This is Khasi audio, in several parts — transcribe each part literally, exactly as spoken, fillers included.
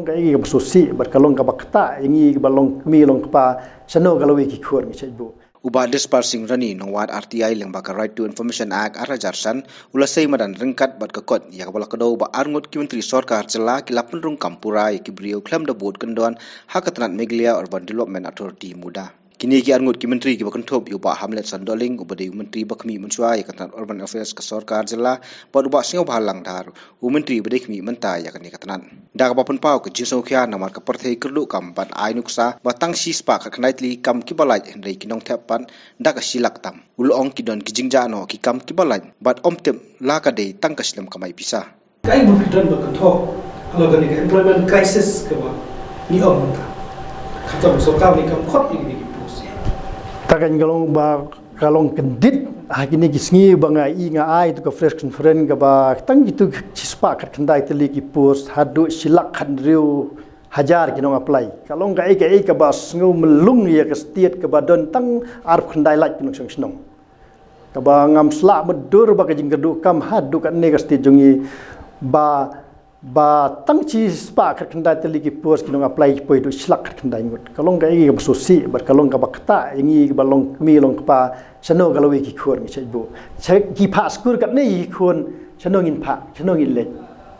Ka ïa kaba sngewsih bad ka long kaba ktah ïa ngi kiba long kmie long kpa, shano ka lawei ki khun ngi shait buh. U Bah Dispar Singh Rani, nongwad R T I lyngba ka Right to Information Act ar hajar san, u la sei madan ryngkat bad ka kot ïa kaba la kdew ba arngut ki myntri sorkar jylla ki la pynrung kam pura ïa ki briew khlem da bud kyndon ha ka tnat Meghalaya Urban Development Authority, MUDA. Kine ki arngut ki myntri kiba kynthup ïa u Bah Hamlet Sahdohling, uba dei u myntri ba khmih mynshuwa ïa ka tnat Urban Affairs ka sorkar jylla, bad u Bah Sniawbhalang Dhar, u myntri ba dei khmih mynta ïa kane ka tnat. Da kaba pynpaw ka jingsngewkhia namar ka pyrthei kyrduh kam bad ai nuksa ba tang shispah khatkhyndai tylli ki kam kiba lait, hynrei ki nongthep pat da ka shi lak tam. U la ong ki don ki jingjia noh ki kam kiba lait bad ym tip la ka dei tang ka shlem kamai pisa. Kaei ba phi don ba kynthoh halor kane ka employment crisis kaba ngi ong mynta? Khamtam sorkar ne kam khot ïa kine ki post? Ta ka long ba ka long kyndit ha kine ki sngi ba nga i nga ai tu ka press conference kaba tang kitu shispah khatkhyndai tylli ki post haduh shi lak khathynriew hajar ki nong apply. Ka long kaei kaei kaba sngew myllung ïa ka state kaba don tang arphew khyndai lak ki nongshong shnong. Kaba ngam shlak mutdur ba ka jingkyrduh kam haduh katne ka state jong ngi ba, ba tang shispah khatkhyndai tylli ki post ki nong apply ki poi haduh shi lak khatkhyndai ngut. Ka long kaei kaba sngewsih bad ka long kaba ktah ïa ngi kiba long kmie long kpa, shano ka lawei ki khun ngi shait buh. Sha ki phah skul katne ki khun, shano ngin phah, shano ngin leit.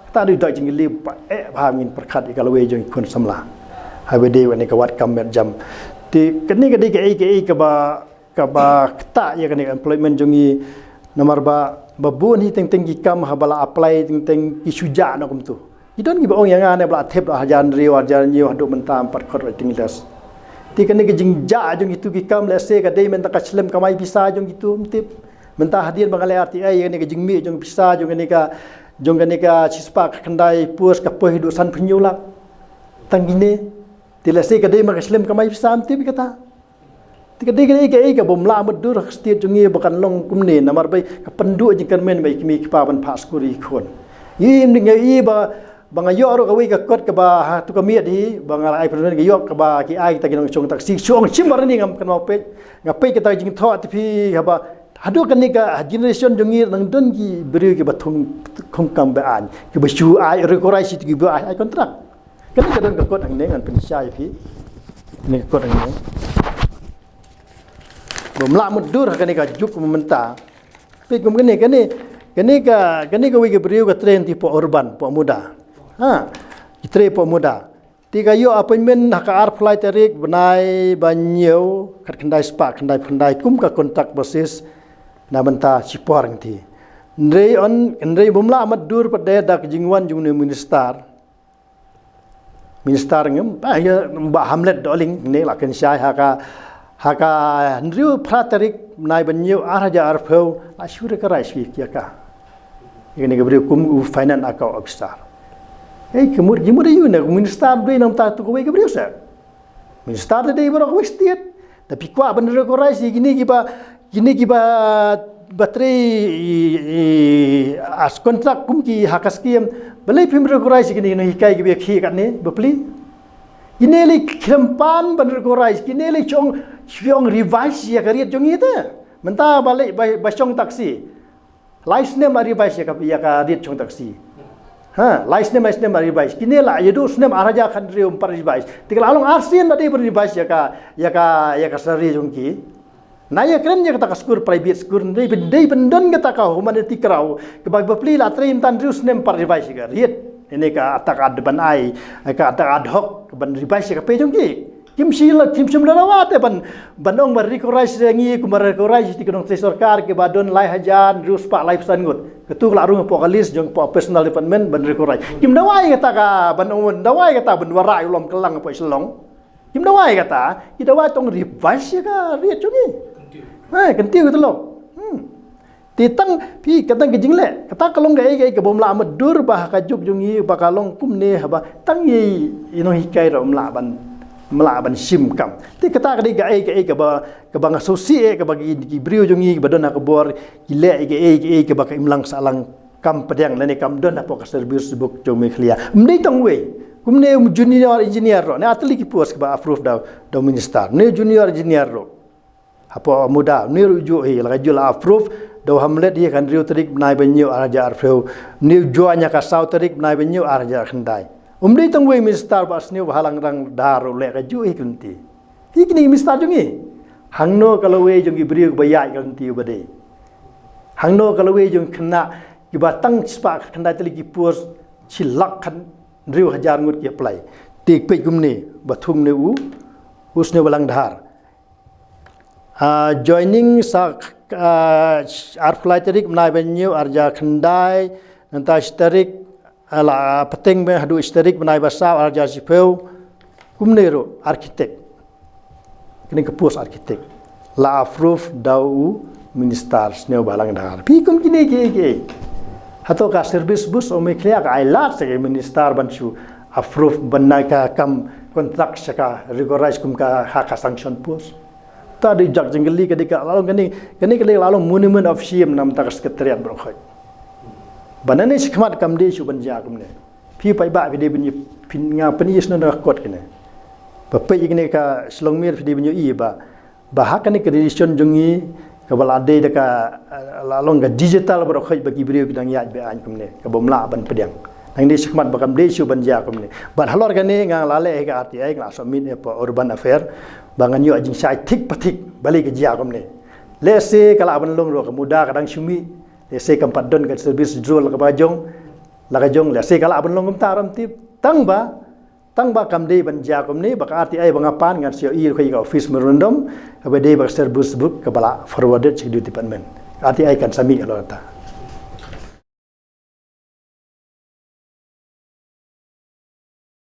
Kata dei da jingkylli ba eh ba ngin pyrkhat ïa ka lawei jong ki khun samla. Haba dei wan ïa ka wad kam met jam. Te kane ka dei kaei kaei kaba kaba ktah ïa kane ka employment jong ngi, namar ba, ba bun hi teng teng ki kam haba la apply teng teng ki shu jah noh kumtu. Ki don kiba ong ïa nga ne ba la thep da hajar hynriew hajar hynñiew haduh mynta ym pat khot writing test. Te kane ka jingjah jong kitu ki kam lehse ka dei mynta ka shlem kamai pisa jong kitu ym tip. Mynta hadien ba nga leh R T I ïa kane ka jingmih jong pisa jong kane ka, jong kane ka shispah khatkhyndai post ka poi haduh sanphew hynñiew lak. Tang kine. Te lehse ka dei ma ka shlem kamai pisa ym tip ïa kata. Te ka dei kaei kaei kaba ym lah mutdur ha ka state jong ngi ba kan long kumne namar ba ka pynduh jingkyrmen ba i kmie i kpa ban phah skul ïa ki khun. Ïa i nga ïa ba, ba nga ïoh ruh kawei ka kot kaba ha tu ka miet hi ba nga la ai pynduh ka ïoh kaba ki ai kita ki nongshong taxi shu ong shim ba rani ngam kynmaw peit nga peit kata ka jingthoh te phi haba haduh kane ka generation jong ngi nang don ki briew kiba thung khongkam ba aiñ kiba shu ai recognise ïa kiba ai, ai contract. Kane ka don ka kot hangne ngan pynshai ïa phi. Kane ka kot hangne. Ba ym lah mutdur ha kane ka juk mynta. Phi kum kane, kane, kane ka, kane kawei ka briew ka trei hangtei hapoh urban, hapoh MUDA. Ha, ki trei hapoh MUDA. Te ka ïoh appointment ha ka arphew lai tarik bnai ba hynñiew, khatkhyndai spah khyndai phew khyndai kum ka contract basis. Na mynta shipor hangtei. Hynrei on, hynrei ba ym lah mutdur pat de da ka jingwan jong une u minister. Minister ngam, ba ïa, Bah Hamlet Dohling ne la kynshai ha ka, ha ka hynriew phra tarik bnai ba hynñiew ar hajar arphew la shu recognise ïa ka. Ïa kane ka briew kum u finance account officer. Ei, ki mut, ki mut ïa u ne, minister dei nangta tu kawei ka briew sa. Minister te dei baroh kawei state. Te phi kwah ban recognise ïa kine kiba, kine kiba, ba trei, i, i, as contract kum ki ha ka scheme. Balei phim recognise ïa kine ki nonghikai kiba ïa khie katne, bapli? Kine lei khlem pan ban recognise, kine lei shong, shong revise ïa ka rate jong ngi te. Mynta ba lei, ba, ba shong taxi. Lai snem la revise ïa ka, ïa ka rate shong taxi. Ha, lai snem, lai snem la revise. Kine la ïa duh snem ar hajar khathynriew ym pat revise. Te ka la long arsien la dei ban revise ïa ka, ïa ka, ïa ka salary jong ki. Na ïa kren ïa kata ka skul, private skul, dei ban, dei ban don kata ka humanity kraw. Kaba, bapli la trei mynta hynriew snem ym pat revise ïa ka rate. Ine kata ka art ban ai, kata ka ad hoc ban revise ïa ka pay jong ki. Kim shym la, kim shym la dawa te ban, ban ong ba recognise ïa ngi kum ba recognise ïa ki nongtrei sorkar kiba don lai hajar hynriew spah laiphew san ngut. Katu ka la rung hapoh ka list jong hapoh personal department ban recognise. Kim dawa ïa kata ka ban ong, dawa ïa kata ban wanrah ïa u lum kylang hapoh Shillong. Kim dawa ïa kata, ki dawa tang revise ïa ka rate jong ngi. Ha, kyntiew kata long. Hmm. Te tang phi ka tang ka jingleh, kata ka long kaei kaei kaba ym lah mutdur ba ha ka juk jong ngi ba ka long kumne haba tang ïa i nonghikai ruh ym lah ban, ym lah ban shim kam. Te kata ka dei kaei kaei kaba, kaba nga sngewsih eh kaba ki, ki briew jong ngi kiba don ha ka bor ki leh ïa kaei kaei kaba ka imlang sahlang kam pdiang lane kam don hapoh ka service book jong Meghalaya. Ym dei tang wei. Kumne u junior engineer ruh, ne ar tylli ki post kaba approve da, da u minister. Ne junior engineer ruh. Hapoh MUDA, une ruh u juh hi, la ka juh la approve, da u Hamlet hi ha ka hynriew tarik bnai ba hynñiew ar hajar arphew, une u join ha ka saw tarik bnai ba hynñiew ar hajar khyndai. Um dei tang wei minister ba sniew ba halang rang dar u leh ka ju hi ka lynti. Ki kini minister jong i. Hangno ka lawei jong i briew ba ïaid ka lynti ba dei. Hangno ka lawei jong khynnah ki ba tang spah khyndai tylli ki post shi lak khan riu hajar ngut ki apply. Tik peit kumne ba thung ne u u sniew ba lang dar. Ah, joining sa ah, arphew lai tarik bnai ba ñiew arja khyndai nangta shi tarik ah, la pateng me hadu shi tarik bnai ba saw arja shiphew. Kumne ro architect. Kini ka post architect la approve da u minister sniew ba lang dar. Pi kum kini ki ki. Hato ka service bus o me khlia ka ai lad sa ka minister ban shu approve ban na ka kam contract sa ka recognize kum ka ha ka sanction post. Ta di jak jingli ka di ka lalong kani kani ka di lalong monument of shame nam ta ka secretariat bro khoi. Banane shi khmat kam di shu ban ja kumne. Pi pai ba pi di ban pi nga pi ni snu na kot kene. Ba pai kene ka Shillong Mail pi di ban i ba ba ha kane ka decision jong i ka ba la dei da ka, eh, la long ka digital ba khoi ba ki briew ki dang ïaid ba ain kumne ka bom la ban pdiang. Nang dei shi khmat ba kam dei shu ban ja kumne. Ban halor kane nga la leh ka R T I nga la submit ne pa Urban Affair ba ngan ïoh jingshai thik pa thik ba lei ka ja kumne. Lehse ka la ban long ro ka muda ka dang shu mih. Lehse kam pat don ka service withdrawal ka ba jong la ka jong lehse ka la ban long kumta ram tip tang ba Tang ba kam dei ban ja kumne ba ka R T I ba nga pan ngan sio i ka office memorandum ka ba dei ba ka service book ka ba la forwarded chi du department. R T I kan sami ka lo ta.